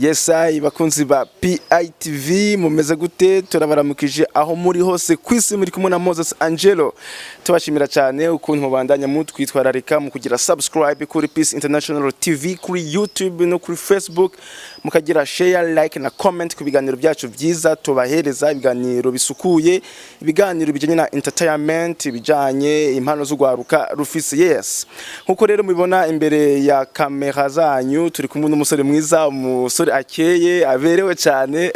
Yes, I bakunzi ba PITV, mumeze gute? Turabaramukije aho muri hose kwisi. Muri kumwe na Moses Angelo. Tubashimira cyane ukuntu mubandanya mutwitwararika mu kugira subscribe kuri Peace International TV kuri YouTube no kuri Facebook, mukagira share, like na comment ku biganiro byacu byiza tubahereza, ibiganiro bisukuye, ibiganiro bijyanye na entertainment, bijyanye impano z'ugwaruka rufise. Yes, nkuko rero mubibona imbere ya kamera zanyu, turi kumwe n'umusore mwiza, umusore akeye, aberewe cyane.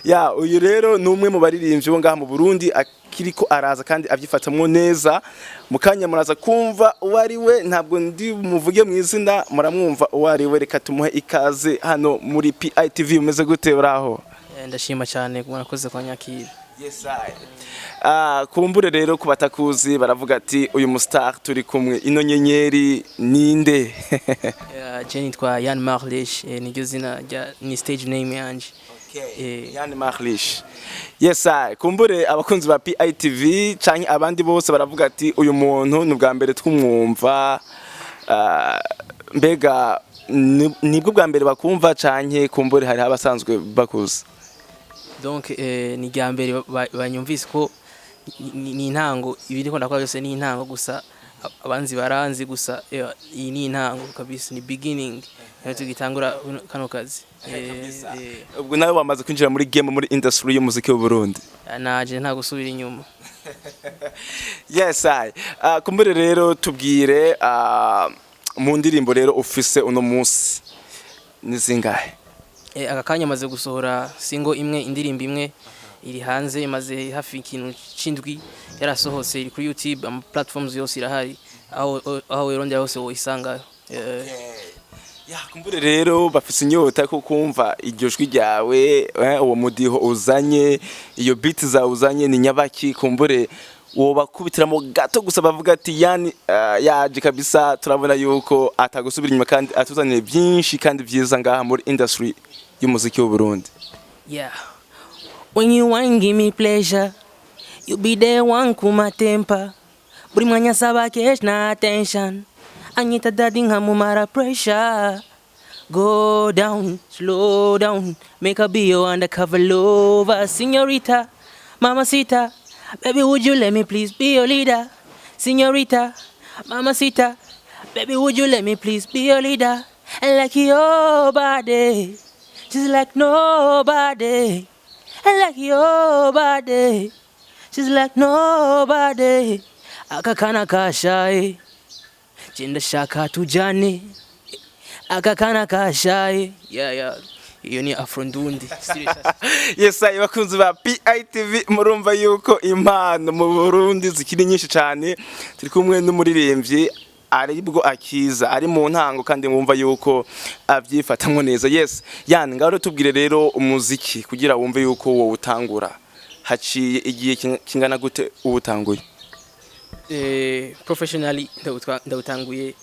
Ya, uyu rero ni umwe mu baririmbyi bo ngaha mu Burundi akiriko araza kandi avyifatamwo neza. Mu kanya muraza kumva uwo ari we. Ntabwo ndi muvuge mu izina, muramwumva uwo ari we. Reka tumuhe ikaze hano muri PITV. Umeze gute? Uraho? Ndashima cyane, murakoze kwanyakira. Yes, I. Kumbure rero ku batakuzi baravuga ati: "Uyu mustar turi kumwe, ino nyenyeri ninde?" Je nitwa Yan Marlish, niryo zina rya, ni stage name yanje. Yan Marlish. Yes, I. Kumbure abakunzi ba PITV canke abandi bose baravuga ati: "Uyu muntu ni ubwa mbere twumwumva." Mbega nibwo bwa mbere bakumva canke kumbure hari abasanzwe bakuzi? Donc ni rya mbere banyumvise ko ni intango. Ibi ndiko ndakora byose ni intango gusa. Abanzi baranzi gusa, iyi ni intango kabisa, ni beginning niyo tugitangura kano kazi. Ubwo nawe wamaze kwinjira muri game, muri industry y'umuziki w'u Burundi. Naje nta gusubira inyuma. Yes, I. Kumbure rero tubwire, mu ndirimbo rero ufise uno munsi ni zingahe? Aka kanya amaze gusohora single imwe, indirimbo imwe iri hanze, imaze hafi ikintu c'indwi yarasohotse, iri kuri YouTube, ama platforms yose irahari, aho wirondera hose woyisangayo. Ya, kumbure rero bafise inyota ko kumva iryo jwi ryawe, uwo mudiho uzanye, iyo beat zawe uzanye ni nyabaki? Kumbure wobakubitiramo gato gusa, bavuga ati: "Yani yaje kabisa, turabona yuko atagusubira inyuma kandi atuzaniye byinshi kandi byiza ngaha muri industry y'umuziki w'u Burundi." Yeah. When you want give me pleasure, you be the one kuma temper. Buri mwanya saba cash na attention. Anyita daddy nkamumara pressure. Go down, slow down, make a be your undercover lover, señorita, mamacita. Baby, would you let me please be your leader? Señorita, mamacita. Baby, would you let me please be your leader? And like your body, she's like nobody. And like your body, she's like nobody. Aka kana kashaye, ndashaka tujane. Aka kana kashaye. Yeah. Iyo ni Afro Ndundi. Yes, ayi bakunzi ba PITV, murumva yuko impano mu Burundi zikiri nyinshi cyane. Turi kumwe n'umuririmbyi aribwo akiza, ari mu ntango, kandi mwumva yuko avyifatamwo neza. Yes, yani ngaho rero tubwire rero, umuziki kugira wumve yuko wowe utangura, haciye igihe kingana gute uwutanguye? Professionally ndawutanguye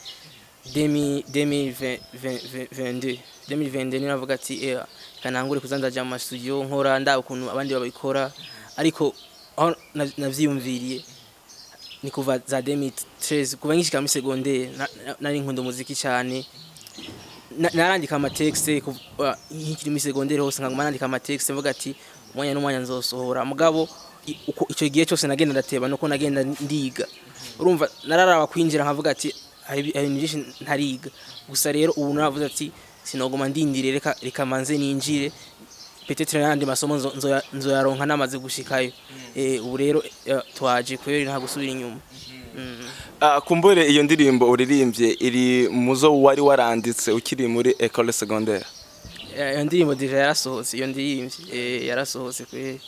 2022. 2022 niyo navuga ati: "Kanangure kuza ndaja mu studio nkora, ndaba ukuntu abandi babikora." Ariko aho navyiyumviriye ni kuva za 2013, kuva ngishika muri secondaire. Nari nkunda umuziki cyane. Narandika ama texte nkikiri muri secondaire hose, nkaguma nandika ama texte mvuga ati: "Umwanya n'umwanya nzosohora." Mugabo uko icyo gihe cyose nagenda ndateba, nuko nagenda ndiga. Urumva, nararaba kwinjira nkavuga ati: "Hari ibintu byinshi ntariga." Gusa rero ubu naravuze ati: "Sinogoma ndindire, reka manze ninjire, peut-être n'ayandi masomo nzoyaronka namaze gushikayo." Ubu rero twaje kweri, nta gusubira inyuma. Kumbure iyo ndirimbo uririmbye iri muzo wari waranditse ukiri muri école secondaire? Iyo ndirimbo déjà yarasohotse, iyo ndirimbye yarasohotse kweri,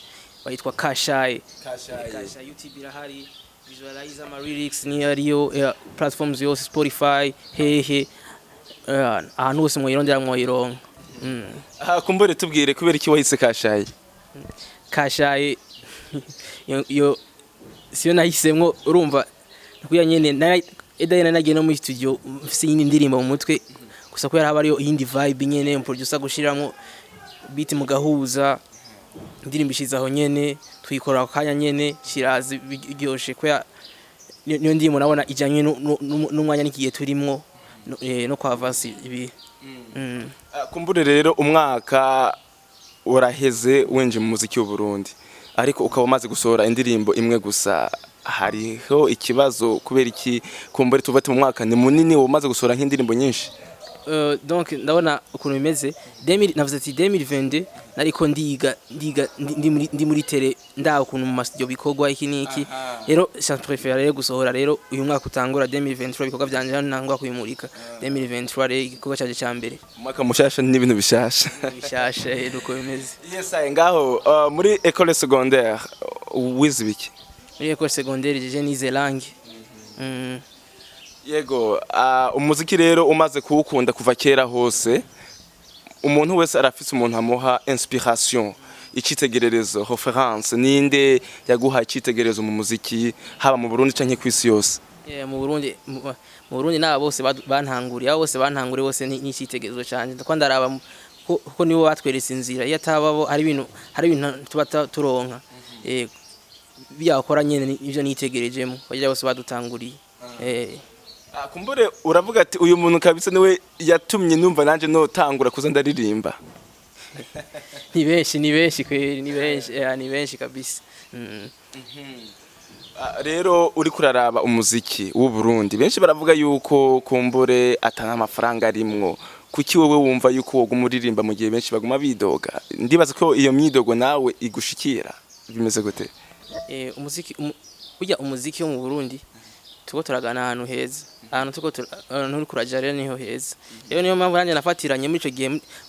bayitwa Kashaye. Kashaye, YouTube irahari, visualize ama lyrics niyo ariyo, platforms yose, Spotify, hehe, ahantu hose mwoyirondera mwoyironka. Kumbure tubwire kubera iki wahise Kashaye? Kashaye iyo siyo nahisemwo. Urumva kuya nyene edaye nanagiye no muri studio mfise iyindi ndirimbo mu mutwe gusa, kubera haba hariyo iyindi vibe nyene, producer gushiramwo beat mugahuza, indirimbo ishize aho nyene, tuyikora ako kanya nyene, kiraza biryoshe, kubera niyo ndirimbo nabona ijanye n'umwanya n'igihe turimwo. no kwa avancer ibi. Ah, kumbure rero umwaka uraheze winjiye mu muziki w'u Burundi, ariko ukaba umaze gusohora indirimbo imwe gusa. Hariho ikibazo? Kubera iki? Kumbure tuva ati mu mwaka ni munini, umaze gusohora nk'indirimbo nyinshi. Donc ndabona ukuntu bimeze 2000, navuze ati 2022 nariko ndiga ndi muri télé, ndaba ukuntu mu mastudio bikorwa iki niki. Rero je préfère rero gusohora rero uyu mwaka utangura 2023 ibikorwa vyanje, hano nangwa kuyimurika 2023 rero igikorwa canje ca mbere. Umwaka mushasha n'ibintu bishasha. Bishasha, uko bimeze. Yes, aye, ngaho muri école secondaire wize ibiki? Muri école secondaire jeje nize langue. Yego, umuziki rero umaze kuwukunda kuva kera hose. Umuntu wese arafise umuntu amuha inspiration, icitegererezo, référence. Ninde yaguha icitegererezo mu muziki, haba mu Burundi canke kw'isi yose? Yeah, mu Burundi naba bose bantanguriye, abo bose bantanguriye bose ni icyitegererezo canje. Ndiko ndaraba kuko nibo batweretse inzira. Iyo atababo hari ibintu tuba turonka byakora nyene ivyo nitegerejemo bagira bose badutanguriye. Ah, kumbure uravuga ati uyu muntu kabisa niwe yatumye numva nanje notangura kuza ndaririmba. Ni benshi, ni benshi kweri, ni benshi, ni benshi kabisa. Ah, rero uri kuraraba umuziki w'u Burundi, benshi baravuga yuko kumbure atana amafaranga arimwo. Kuki wowe wumva yuko woguma uririmba mu gihe benshi baguma bidoga? Ndibaza ko iyo myidogo nawe igushikira. Bimeze gute? Umuziki burya umuziki wo mu Burundi tuko turagana ahantu heza, ahantu tuko ahantu uri kuraja rero niho heza. Rero niyo mpamvu nanjye nafatiranye muri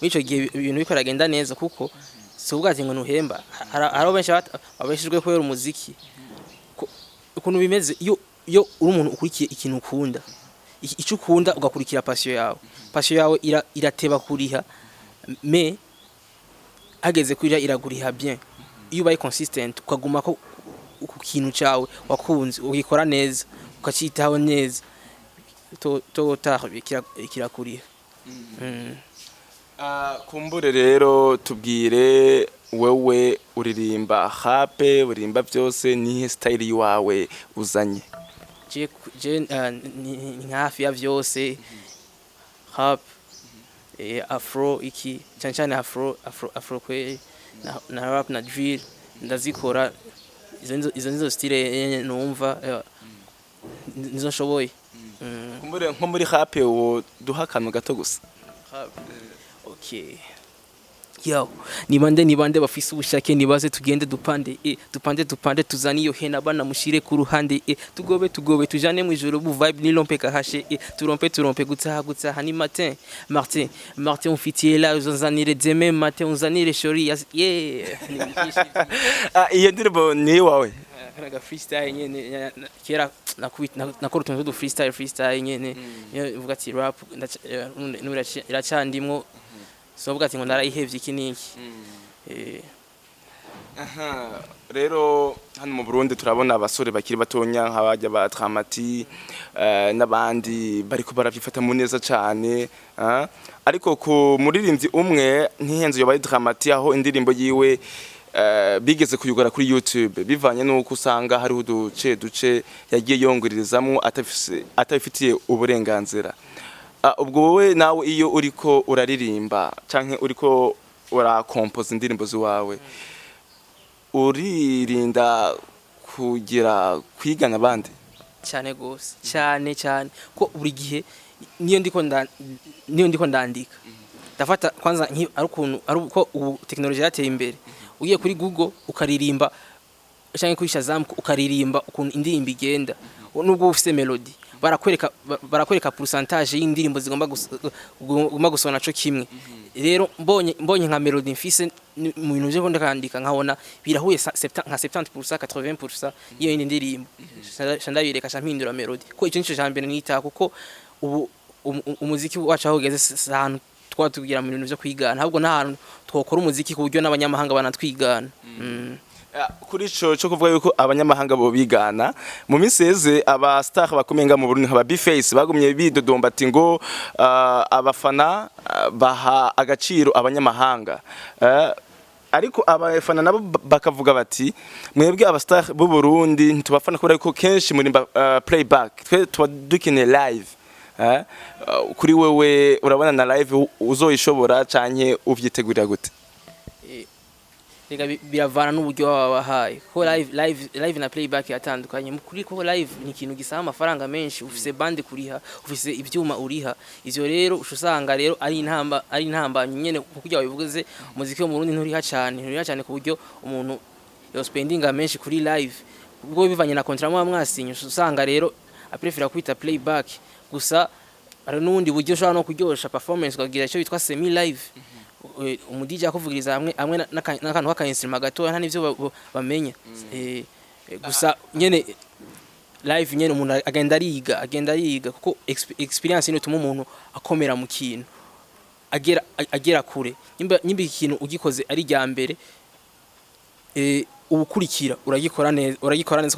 ico gihe ibintu biriko biragenda neza, kuko si uvuga ati ngo ntuhemba. Hariho benshi babeshejwe kubera umuziki. Ukuntu bimeze, iyo uri umuntu ukurikiye ikintu ukunda, ico ukunda, ugakurikira passion yawe, passion yawe irateba kuriha, mais hageze kuriha iraguriha bien. Iyo ubaye consistent, ukaguma ko ku kintu cawe wakunze, ugikora neza, ukacitaho neza, tôt ou tard kirakuriha. Ah, kumbure rero tubwire, wewe uririmba rap, uririmba byose, nihe style yiwawe uzanye? Je ni nka hafi ya vyose: rap, afro, iki cyane cyane afro, afro, afro kweri, na rap na drill ndazikora. Izo nizo style numva nizo nshoboye. Kumbure nko muri rap wo duha akantu gato gusa. Okay. Yo, ni bande bafise ubushake, nibaze tugende dupande, dupande, dupande, tuzane iyo hena bana mushire ku ruhande, tugobe, tugobe, tujane mu ijoro bu vibe ni lompe kahashe, turompe, turompe, gutaha, gutaha ni matin Martin Martin umfitiye la uzanzanire demain matin, unzanire shori yeah. Ah, iyo ndirimbo ni iwawe? Kanaga freestyle nyene kera nakora utuntu tw'udu freestyle, freestyle nyene. Iyo uvuga ati rap iracandimwo, so uvuga ati ngo narayihevye iki niki. Aha, rero hano mu Burundi turabona abasore bakiri batonya nk'abajya ba Dramati n'abandi bariko baravyifata mu neza cane, ah. Ariko ku muririmbyi umwe ntihenze yobaye Dramati, aho indirimbo yiwe bigeze kuyugara kuri YouTube bivanye n'uko usanga hariho uduce duce yagiye yongererezamwo atabifitiye uburenganzira. Ah, ubwo wowe nawe iyo uriko uraririmba canke uriko urakompoza indirimbo ziwawe, uririnda kugira kwigana abandi? Cyane gose, cyane cyane, ko buri gihe niyo ndiko ndandika ndafata kwanza ari ukuntu ari uko ubu technology yateye imbere, ugiye kuri Google ukaririmba cyangwa kuri Shazam ukaririmba ukuntu indirimbo igenda, nubwo ufise melody barakwereka, barakwereka pourcentage y'indirimbo zigomba gusona co kimwe. Rero mbonye nka melody mfise mu bintu byo ndakandika, nkabona birahuye nka 70%, 80% y'iyo yindi ndirimbo, ndabireka, mpindura melody, ko ico nico cambere nita, kuko ubu umuziki wacu aho ugeze si ahantu twatugira mu bintu byo kwigana, ahubwo n'ahantu twokora umuziki ku buryo n'abanyamahanga banatwigana. Ah, kuri ico cyo kuvuga yuko abanyamahanga bo bigana, mu minsi yeze aba star bakomeye nga mu Burundi nka ba B-Face bagumye bidodomba ati ngo abafana baha agaciro abanyamahanga. Ariko abafana nabo bakavuga bati mwebwe aba star b'u Burundi ntitubafana kubera yuko kenshi murimba playback, twe tuba dukeneye live. Kuri wewe urabona na live uzoyishobora canke uvyitegurira gute? Rega biravana n'uburyo baba bahaye, ko live na playback yatandukanye. Mu kuri ko live ni ikintu gisaba amafaranga menshi, ufise band kuriha, ufise ivyuma uriha. Ivyo rero uca usanga rero ari intamba nyene, kuko wabivuze, umuziki wo mu Burundi nturiha cane ku buryo umuntu yo spendinga menshi kuri live. Ubwo bivanye na contrat muba mwasinye, uca usanga rero aprefera kwita playback. Gusa hari n'ubundi buryo ushobora no kuryosha performance, ukagira icyo bitwa semi live. Umu DJ akuvugiriza hamwe hamwe n'akantu k'aka instrument gatoya, nta n'ivyo bamenya. Gusa nyene live nyene umuntu agenda ariga, kuko experience niyo ituma umuntu akomera mu kintu, agera kure. Nyimba ikintu ugikoze ari rya mbere, ubukurikira uragikora neza,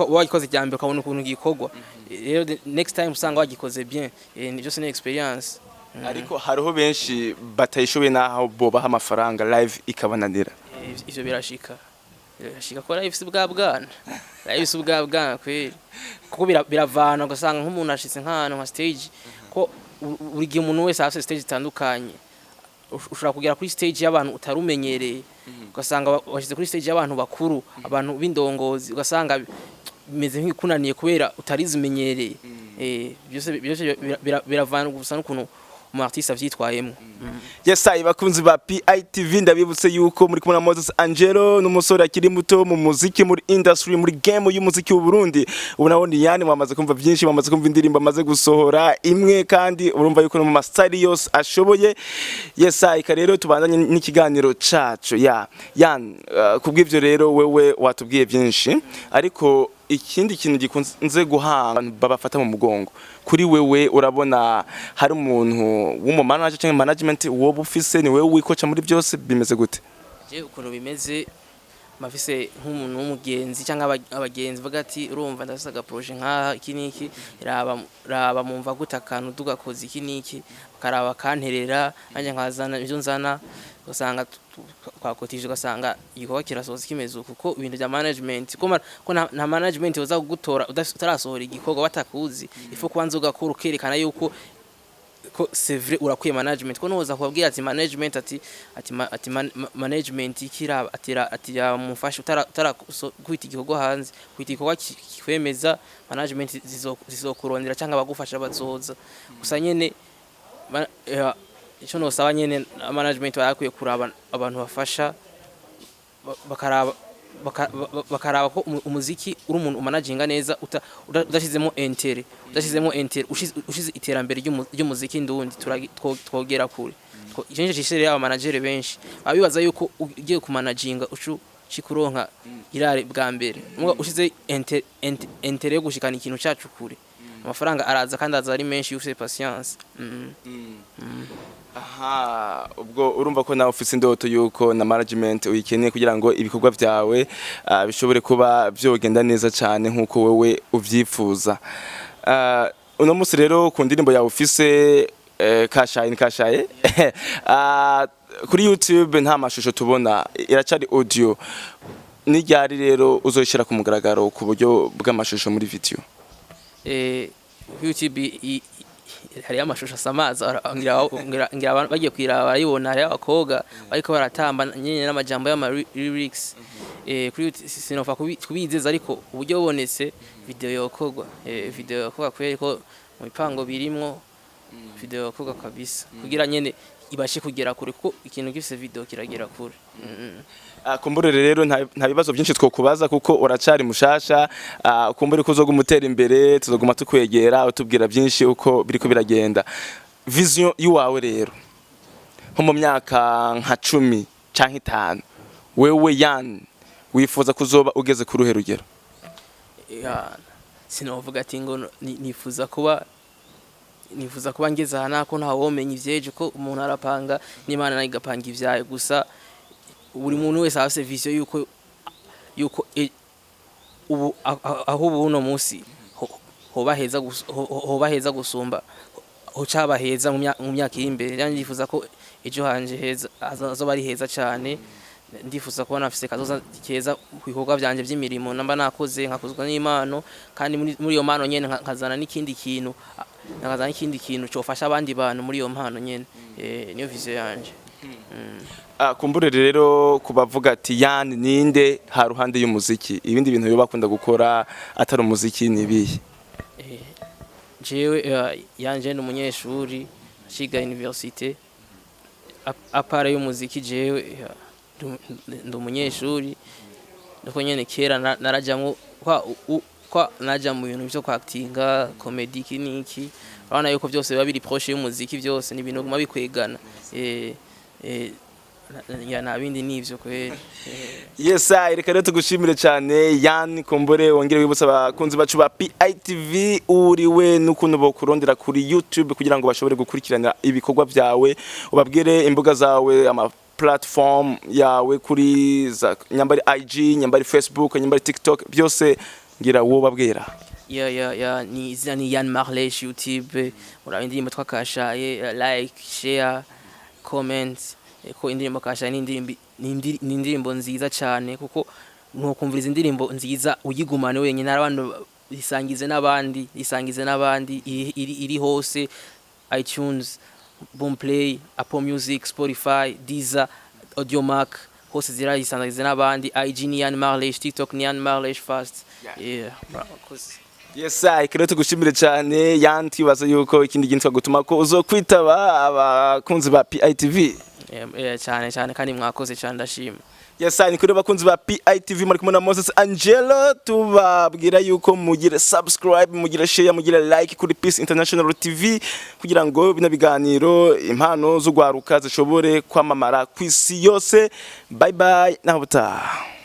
uba wagikoze rya mbere ukabona ukuntu gikorwa. Rero the next time usanga wagikoze bien. Ni byose ni experience. Ariko hariho benshi batayishoboye, naho bobaha amafaranga live ikabananira. Ivyo birashika ko live si bwa bwana, live si bwa bwana kweli, kuko biravana, ugasanga nk'umuntu ashitse nk'ahantu nka stage, ko buri gihe umuntu wese afise stage zitandukanye. Ushobora kugera kuri stage y'abantu utarumenyereye, ugasanga washize kuri stage y'abantu bakuru, abantu b'indongozi, ugasanga bimeze nk'ikunaniye kubera utarizimenyereye. Byose biravana gusa n'ukuntu umu artiste avyitwayemwo. Yes, ayi bakunzi ba PITV, ndabibutse yuko muri kumwe na Moses Angelo, n'umusore akiri muto mu muziki, muri industry, muri game y'umuziki w'u Burundi. Ubu nawo ni yani mwamaze kumva byinshi, mwamaze kumva indirimbo amaze gusohora imwe, kandi urumva yuko no mu style yose ashoboye. Yes, ayi rero tubandanye n'ikiganiro cacu ya yan. Kubw'ivyo rero wewe watubwiye byinshi, ariko ikindi kintu gikunze guhanga abantu babafata mu mugongo, kuri wewe urabona hari umuntu w'umu manager cyangwa management wowe ufise? Ni wewe wikoca muri byose? Bimeze gute? Je ukuntu bimeze, mafise nk'umuntu w'umugenzi cyangwa abagenzi bavuga ati: "Urumva ndafise aga projet nkaha, iki niki, raba mumva gute akantu tugakoze iki niki." Bakaraba kanterera, nanjye nkazana ibyo nzana, ugasanga twakotije, ugasanga igikorwa kirasohotse kimeze uku. Kuko ibintu bya management, ko nta management yoza kugutora utarasohora igikorwa batakuzi. Ifo kubanza ugakora, ukerekana yuko ko c'est vrai urakwiye management, ko noza kubabwira ati management, ati management ikiraba, ati yamufasha utara kwita igikorwa hanze, kwita igikorwa kikwemeza, management zizokurondera cyangwa abagufasha bazoza. Gusa nyene ico nosaba nyene, management barakwiye kuraba abantu bafasha, bakaraba ko umuziki uri umuntu umanaginga neza, udashizemo intérêt, ushize iterambere ry'umuziki ndundi, twogera kure. Icyo nicyo cishere aba manager benshi babibaza yuko ugiye kumanaginga ucu cikuronka irare bwa mbere. Muga ushize intérêt yo gushikana ikintu cacu kure, amafaranga araza, kandi aza ari menshi iyo ufise patience. Aha, ubwo urumva ko nawe ufise indoto yuko na management uyikeneye kugira ngo ibikorwa byawe bishobore kuba vyogenda neza cyane nkuko wewe uvyifuza. Uno musi rero ku ndirimbo yawe ufise, kashaye ni kashaye, kuri YouTube nta mashusho tubona, iracari audio. Ni ryari rero uzoyishira ku mugaragaro ku buryo bw'amashusho muri video? YouTube hariyo amashusho asamaza, ngira abantu bagiye kuyiraba barayibona. Hariyo abakobwa bariko baratamba nyene n'amajambo y'ama lyrics. Kuri YouTube sinopfa kubizeza, ariko uburyo bubonetse video yokorwa. Video yokorwa kubera ko mu bipango birimwo video yokorwa kabisa, kugira nyene ibashe kugera kure, kuko ikintu gifise video kiragera kure. Kumbure rero nta bibazo byinshi twokubaza kuko uracari mushasha. Kumbure ko uzoguma utera imbere, tuzoguma tukwegera utubwira byinshi uko biriko biragenda. Vision yiwawe rero nko mu myaka nka 10 canke 5, wewe yan wifuza kuzoba ugeze ku ruhe rugero? Ya, sinovuga ati ngo nifuza kuba ngeze aha, nako nta womenya ivyejo, ko umuntu arapanga n'Imana nayo igapanga ivyayo. Gusa buri muntu wese afise vision yuko ubu aho ubu uno munsi hoba heza gusumba, ho caba heza mu myaka iri imbere. Yani ndifuza ko ejo hanje heza hazoba ari heza cane. Ndifuza kubona nafise kazoza keza ku bikorwa vyanje vy'imirimo namba nakoze, nkakuzwa n'impano, kandi muri iyo mpano nyene nkazana n'ikindi kintu. Nakazana ikindi kintu cofasha abandi bantu muri iyo mpano nyene. Niyo vision yanje. Ah, kumbure rero kubavuga ati Yani ninde ha ruhande y'umuziki, ibindi bintu yo bakunda gukora atari umuziki ni ibihe? Jewe yanje ni umunyeshuri aciga université. À part y'umuziki, jewe ndi umunyeshuri, nuko nyene kera narajamwo kwa naja mu bintu vyo kwactinga comedy, iki niki. Urabona yuko byose biba biri proche y'umuziki, byose ni ibintu biguma bikwegana. Ya, nta bindi, nivyo kweri. Yes, reka rero tugushimire cyane Yan. Kumbure wongere wibutsa abakunzi bacu ba PITV uriwe n'ukuntu bokurondera kuri YouTube kugira ngo bashobore gukurikirana ibikorwa byawe, ubabwire imbuga zawe, ama platform yawe kuri za nyambari IG, nyambari Facebook, nyambari TikTok, byose ngira wo babwira. Ya, ni izina ni Yan Marlesh YouTube. Uraba indirimbo twakashaye, like, share, comment. Ko indirimbo kashaye ni indirimbo nziza cyane, kuko ntukumviriza indirimbo nziza uyigumane wenyine. Hari abantu, isangize n'abandi, isangize n'abandi. Iri hose: iTunes, Boomplay, Apple Music, Spotify, Deezer, Audiomack, hose zirayisangize n'abandi. IG ni Yan Marlesh, TikTok ni Yan Marlesh fast. Yeah, murakoze. Yes, reka rero tugushimire cyane Yan. Twibaza yuko ikindi gihe twagutuma ko uzokwitaba abakunzi ba PITV. Cyane cyane, kandi mwakoze cyane, ndashima. Yes, ni kuri bakunzi ba PITV, muri kumwe na Moses Angelo, tubabwira yuko mugire subscribe, mugire share, mugire like kuri Peace International TV kugira ngo bino biganiro, impano z'ugwaruka zishobore kwamamara kwisi yose. Bye bye, naho butaha.